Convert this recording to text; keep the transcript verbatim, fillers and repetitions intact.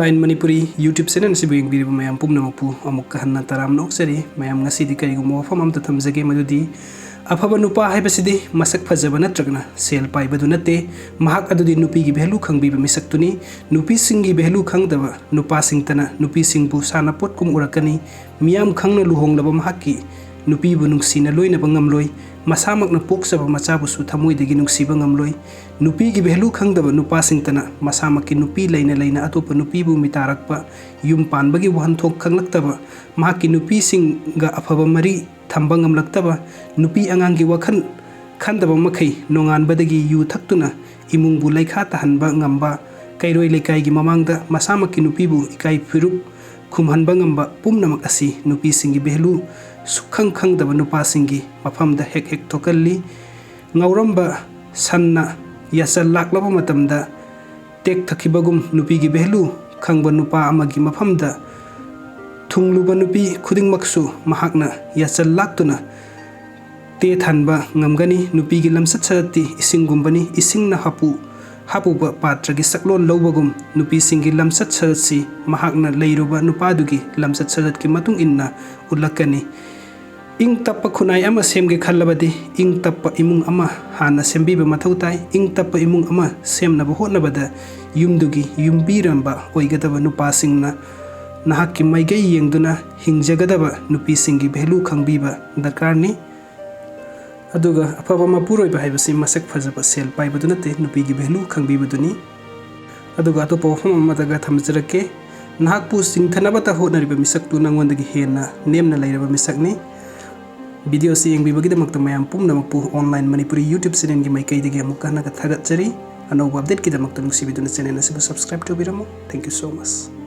Online Manipuri YouTube channel ꯑꯁꯤꯕꯨ ꯌꯦꯡꯕꯤꯔꯤꯕ ꯃꯌꯥꯝ ꯄꯨꯝꯅꯃꯛꯄꯨ ꯑꯃꯨꯛꯀ ꯍꯟꯅ ꯇꯔꯥꯝꯅ ꯑꯣꯛꯆꯔꯤ꯫ ꯃꯌꯥꯝ, ꯉꯁꯤꯗꯤ ꯀꯔꯤꯒꯨꯝꯕ ꯋꯥꯐꯝ ꯑꯃꯇ ꯊꯝꯖꯒꯦ, ꯃꯗꯨꯗꯤ ꯑꯐꯕ ꯅꯨꯄꯥ ꯍꯥꯏꯕꯁꯤꯗꯤ ꯃꯁꯛ ꯐꯖꯕ ꯅꯠꯇ꯭ꯔꯒꯅ ꯁꯦꯜ ꯄꯥꯏꯕꯗꯨ ꯅꯠꯇꯦ꯫ ꯃꯍꯥꯛ ꯑꯗꯨꯗꯤ ꯅꯨꯄꯤꯒꯤ value ꯈꯪꯕꯤꯕ ꯃꯤꯁꯛꯇꯨꯅꯤ꯫ ꯅꯨꯄꯤꯁꯤꯡꯒꯤ value ꯈꯪꯗꯕ ꯅꯨꯄꯥꯁꯤꯡꯇꯅ ꯅꯨꯄꯤꯁꯤꯡꯕꯨ ꯁꯥꯟꯅꯄꯣꯠꯀꯨꯝ ꯎꯔꯛꯀꯅꯤ꯫ ꯃꯤꯌꯥꯝ ꯈꯪꯅ ꯂꯨꯍꯣꯡꯂꯕ ꯃꯍꯥꯛꯀꯤ ꯅꯨꯄꯤꯕꯨ ꯅꯨꯡꯁꯤꯅ ꯂꯣꯏꯅꯕ ꯉꯝꯂꯣꯏ꯫ ꯃꯁꯥꯃꯛꯅ ꯄꯣꯛꯆꯕ ꯃꯆꯥꯕꯨꯁꯨ ꯊꯃꯣꯏꯗꯒꯤ ꯅꯨꯡꯁꯤꯕ ꯉꯝꯂꯣꯏ꯫ ꯅꯨꯄꯤꯒꯤ value ꯈꯪꯗꯕ ꯅꯨꯄꯥꯁꯤꯡꯇꯅ ꯃꯁꯥꯃꯛꯀꯤ ꯅꯨꯄꯤ ꯂꯩꯅ ꯂꯩꯅ ꯑꯇꯣꯞꯄ ꯅꯨꯄꯤꯕꯨ ꯃꯤꯇꯥꯔꯛꯄ, ꯌꯨꯝ ꯄꯥꯟꯕꯒꯤ ꯋꯥꯍꯟꯊꯣꯛ ꯈꯪꯂꯛꯇꯕ, ꯃꯍꯥꯛꯀꯤ ꯅꯨꯄꯤꯁꯤꯡꯒ ꯑꯐꯕ ꯃꯔꯤ ꯊꯝꯕ ꯉꯝꯂꯛꯇꯕ, ꯅꯨꯄꯤ ꯑꯉꯥꯡꯒꯤ ꯋꯥꯈꯜ ꯈꯟꯗꯕ ꯃꯈꯩ ꯅꯣꯡꯉꯥꯟꯕꯗꯒꯤ ꯌꯨ ꯊꯛꯇꯨꯅ ꯏꯃꯨꯡꯕꯨ ꯂꯩꯈꯥ ꯇꯥꯍꯟꯕ ꯉꯝꯕ, ꯀꯩꯔꯣꯏ ꯂꯩꯀꯥꯏꯒꯤ ꯃꯃꯥꯡꯗ ꯃꯁꯥꯃꯛꯀꯤ ꯅꯨꯄꯤꯕꯨ ꯏꯀꯥꯏ ꯐꯤꯔꯨꯛ ꯈꯨꯝꯍꯟꯕ ꯉꯝꯕ ꯄꯨꯝꯅꯃꯛ ꯑꯁꯤ ꯅꯨꯄꯤꯁꯤꯡꯒꯤ value ꯁꯨꯛꯈꯪ ꯈꯪꯗꯕ ꯅꯨꯄꯥꯁꯤꯡꯒꯤ ꯃꯐꯝꯗ ꯍꯦꯛ ꯍꯦꯛ ꯊꯣꯛꯀꯜꯂꯤ꯫ ꯉꯥꯎꯔꯝꯕ ꯁꯟꯅ ꯌꯥꯆꯜ ꯂꯥꯛꯂꯕ ꯃꯇꯝꯗ ꯇꯦꯛꯊꯈꯤꯕꯒꯨꯝ ꯅꯨꯄꯤꯒꯤ value ꯈꯪꯕ ꯅꯨꯄꯥ ꯑꯃꯒꯤ ꯃꯐꯝꯗ ꯊꯨꯡꯂꯨꯕ ꯅꯨꯄꯤ ꯈꯨꯗꯤꯡꯃꯛꯁꯨ ꯃꯍꯥꯛꯅ ꯌꯥꯆꯜ ꯂꯥꯛꯇꯨꯅ ꯇꯦ ꯊꯥꯟꯕ ꯉꯝꯒꯅꯤ꯫ ꯅꯨꯄꯤꯒꯤ ꯂꯝꯆꯠ ꯁꯥꯖꯠꯇꯤ ꯏꯁꯤꯡꯒꯨꯝꯕꯅꯤ꯫ ꯏꯁꯤꯡꯅ ꯍꯥꯄꯨ, ꯍꯥꯞꯄꯨꯕ ꯄꯥꯇ꯭ꯔꯒꯤ ꯁꯛꯂꯣꯟ ꯂꯧꯕꯒꯨꯝ ꯅꯨꯄꯤꯁꯤꯡꯒꯤ ꯂꯝꯆꯠ ꯁꯥꯖꯠꯁꯤ ꯃꯍꯥꯛꯅ ꯂꯩꯔꯨꯕ ꯅꯨꯄꯥꯗꯨꯒꯤ ꯂꯝꯆꯠ ꯁꯥꯖꯠꯀꯤ ꯃꯇꯨꯡ ꯏꯟꯅ ꯎꯠꯂꯛꯀꯅꯤ꯫ ꯏꯪ ꯇꯞꯄ ꯈꯨꯟꯅꯥꯏ ꯑꯃ ꯁꯦꯝꯒꯦ ꯈꯜꯂꯕꯗꯤ ꯏꯪ ꯇꯞꯄ ꯏꯃꯨꯡ ꯑꯃ ꯍꯥꯟꯅ ꯁꯦꯝꯕꯤꯕ ꯃꯊꯧ ꯇꯥꯏ꯫ ꯏꯪ ꯇꯞꯄ ꯏꯃꯨꯡ ꯑꯃ ꯁꯦꯝꯅꯕ ꯍꯣꯠꯅꯕꯗ ꯌꯨꯝꯗꯨꯒꯤ ꯌꯨꯝꯕꯤꯔꯝꯕ ꯑꯣꯏꯒꯗꯕ ꯅꯨꯄꯥꯁꯤꯡꯅ ꯅꯍꯥꯛꯀꯤ ꯃꯥꯏꯀꯩ ꯌꯦꯡꯗꯨꯅ ꯍꯤꯡꯖꯒꯗꯕ ꯅꯨꯄꯤꯁꯤꯡꯒꯤ value ꯈꯪꯕꯤꯕ ꯗꯔꯀꯥꯔꯅꯤ꯫ ꯑꯗꯨꯒ ꯑꯐꯕ ꯃꯄꯨꯔꯣꯏꯕ ꯍꯥꯏꯕꯁꯤ ꯃꯁꯛ ꯐꯖꯕ, ꯁꯦꯜ ꯄꯥꯏꯕꯗꯨ ꯅꯠꯇꯦ, ꯅꯨꯄꯤꯒꯤ value ꯈꯪꯕꯤꯕꯗꯨꯅꯤ꯫ ꯑꯗꯨꯒ ꯑꯇꯣꯞꯄ ꯋꯥꯐꯝ ꯑꯃꯗꯒ ꯊꯝꯖꯔꯛꯀꯦ꯫ ꯅꯍꯥꯛꯄꯨ ꯆꯤꯡꯊꯅꯕꯇ ꯍꯣꯠꯅꯔꯤꯕ ꯃꯤꯁꯛꯇꯨ ꯅꯉꯣꯟꯗꯒꯤ ꯍꯦꯟꯅ ꯅꯦꯝꯅ ꯂꯩꯔꯕ ꯃꯤꯁꯛꯅꯤ꯫ Video ꯑꯁꯤ ꯌꯦꯡꯕꯤꯕꯒꯤꯗꯃꯛꯇ ꯃꯌꯥꯝ ꯄꯨꯝꯅꯃꯛꯄꯨ Online Manipuri YouTube channel ꯒꯤ ꯃꯥꯏꯀꯩꯗꯒꯤ ꯑꯃꯨꯛꯀ ꯍꯟꯅ ꯊꯥꯒꯠꯆꯔꯤ꯫ ꯑꯅꯧꯕ update ꯀꯤꯗꯃꯛꯇ ꯅꯨꯡꯁꯤꯕꯤꯗꯨꯅ channel ꯑꯁꯤꯕꯨ subscribe ꯇꯧꯕꯤꯔꯝꯃꯨ꯫ Thank you so much꯫